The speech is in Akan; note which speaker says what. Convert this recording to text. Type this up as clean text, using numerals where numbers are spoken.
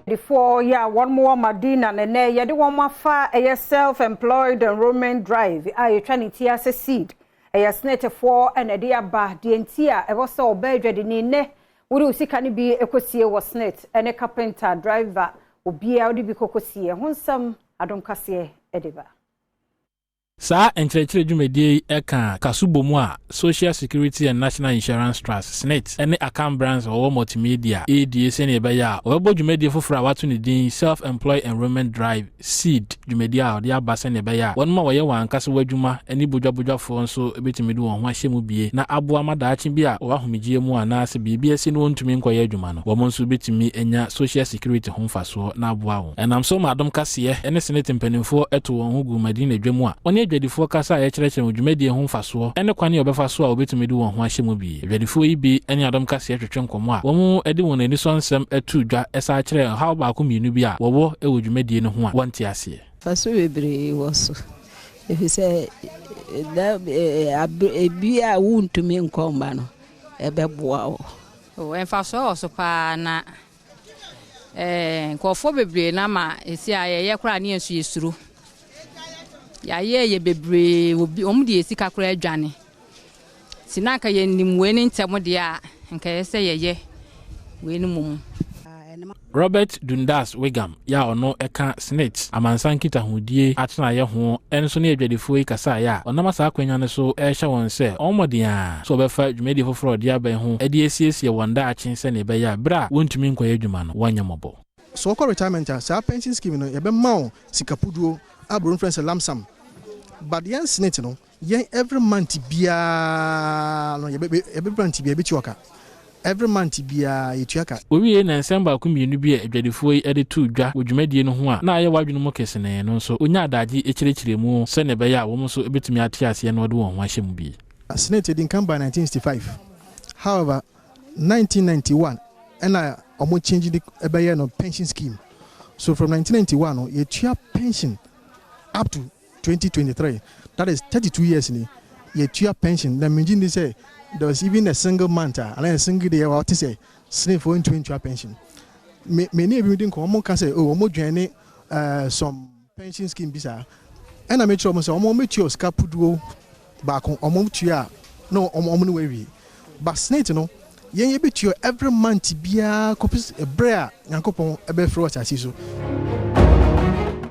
Speaker 1: Adwadifoɔ yi a wɔn wɔ Madina na nnɛ yɛde wɔn afa ɛyɛ Self Employed Enrollment Drive a yɛtwa ne ti ase SEED. Ɛyɛ SSNIT foɔ na ɛde aba. Deɛ nti a ɛwɔ sɛ ɔbaa adwadini nnɛ wode wo sika no bi kɔsie wɔ SSNIT ne carpenter, driver, obiara wode bi kɔkɔsie. Ɛho nsɛm Adom Kaseɛ de ba.
Speaker 2: Saa nkyerɛkyerɛ dwumadie yi ka kasobɔ mu a Social Security and National Insurance Trust, SSNIT, ne Akan Brands a wɔwɔ Multimedia redie sɛnea ɛbɛyɛ a wɔbɛbɔ dwumadie foforɔ a wɔato ne din Self-Employed Enrollment Drive, SEED, dwumadie a wɔde aba sɛnea ɛbɛyɛ a wɔnom a wɔyɛ wɔn ankasa wɔ adwuma ne bodwabodwafoɔ nso bɛtumi de wɔn ho ahyɛ mu bie na aboa ma daakye bi a wɔ ahomegyeɛ mu anaasɛ biribi asi na wɔntumi nkɔyɛ adwuma no wɔn nso bɛtumi anya Social Security ho mfasoɔ na aboa wɔn. Ɛnam so ma Adom Kaseɛ ne SSNIT mpanimfoɔ to wɔn ho guu Madina dwa mu a wɔne adwadifoɔ kasa a yɛkyerɛkyerɛ wɔn dwumadie ho mfasoɔ ne kwan a wɔbɛfa so a wɔbɛtumi de wɔn ho ahyɛ mu bi. Adwadifoɔ yi bi ne Adom Kaseɛ twetwe nkɔmmɔ a wɔde wɔn anisɔ nsɛm too dwa san kyerɛɛ ɔhaw baako mmienu bi a wɔwɔ wɔ dwumadie no ho a wɔnte aseɛ.
Speaker 3: Mfaso bebree wɔ so, efisɛ da ebi a wuntumi nkɔ mma no, ɛbɛboa wo.
Speaker 4: Oh, mfasoɔ wɔ so paa na eh, nkurɔfoɔ bebree no ama ɛsi a yɛyɛ koraa ne yɛn nso yɛsuro. Yɛayɛ yɛ bebree, obi, wɔn de yɛ sika koraa adwane. Nti na anka yɛnim wei ne ntɛm deɛ a, nka ɛyɛ sɛ yɛyɛ wei no mmom.
Speaker 2: Robert Dundas Wigham yi a ɔno ka SSNIT amansan nkitahodie atenaeɛ ho nso ne adwadifoɔ yi kasaeɛ a ɔnam saa akwanya no so rehyɛ wɔn sɛ wɔn mmɔden ara sɛ wɔbɛfa dwumadie foforɔ a ɔde aba yi ho de asiesie wɔn daakye sɛdeɛ ɛbɛyɛ a berɛ a wɔntumi nkɔyɛ adwuma no wɔnyɛ mmɔbɔ.
Speaker 5: Sɛ wokɔ retirement a, saa pension scheme no yɛbɛma wo sika puduo a broni frɛ no sɛ lump sum. But yɛn SSNIT no, yɛn every month biara no yɛbɛ every month biara yɛbɛtua ka. Every month biara yɛtua ka.
Speaker 2: Wɔwiee na nsɛm baako mmienu bi a adwadifoɔ yi de too dwa wɔ dwumadie no ho a na ayɛ w'adwene mu kesenee no nso, wɔnyaa adagye kyerɛkyerɛɛ mu sɛdeɛ ɛbɛyɛ a wɔn nso bɛtumi ate aseɛ na wɔde wɔn ho ahyɛ mu bi.
Speaker 5: SSNIT di nkan baa 1965, however 1991 ɛna ɔmo change de ɛbɛyɛ no pension scheme. So from 1991 no yɛtua pension up to 2023, that is 32 years ni yɛtua pension, na megye ndi sɛ there was even a single month a anaa a single day a wɔte sɛ SSNIT foɔ ntumi ntua pension. Me ne ebi di nkɔmɔ, ɔmo ka sɛ oh, ɔmo dwɛn ne some pension scheme bi saa, ɛna mekyerɛ ɔmo sɛ ɔmo bɛtua sika puduo baako, ɔmo tua a na ɔmo ne wɔawie, but SSNIT no yɛn yɛbɛtua every month biara kɔpɛ ɛberɛ a Nyankopɔn ɛbɛfrɛ wɔ asase so.